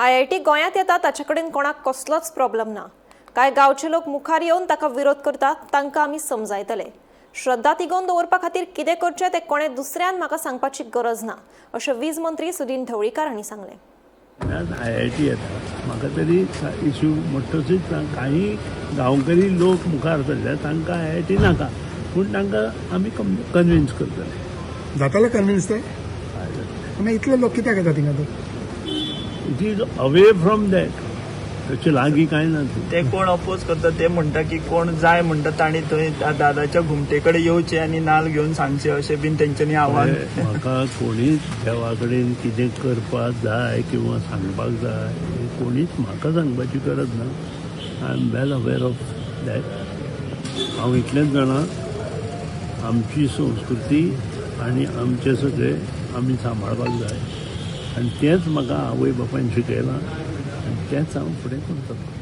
IIT गोंयांत येता ताचे कडेन कोणाक कसलोच प्रॉब्लम ना. कांय गांवचे लोक मुखार येवन ताका विरोध करतात, तांकां आमी समजायतले. श्रद्धा तिगोवन दवरपा खातीर कितें करचें तें कोणें दुसऱ्यान म्हाका सांगपाची गरज ना, अशें वीज मंत्री सुदिन ढवळीकार हांणी सांगलें. आयआयटी येता, म्हाका तरी इशू मोठोच ना. काही गांवकरी लोक मुखार सरल्या, तांकां आयआयटी नाका, पूण तांकां आमी कन्विन्स करतले. जाताले कन्विन्स ते? मागीर इतले लोक कित्याक येता थिंगा तर? It is away from that, ताचे लागीं कांय ना. ते कोण अपोज करता ते म्हणटा की कोण जाय म्हणटा तांणी थंय दादाच्या घुमटे कडेन येवचे आनी नाल घेवन सांगचे, अशें बीन तेंच्यांनी आव्हान. म्हाका कोणीच देवा कडेन कितें करपाक जाय किंवा सांगपाक जाय हें कोणीच म्हाका सांगपाची गरज ना. I am well aware of that. हांव इतलेंच जाणा, आमची संस्कृती आनी आमचें सगळें आमी सांबाळपाक जाय आनी तेंच म्हाका आवय बापायन शिकयलां आनी तेंच हांव फुडें करतलों.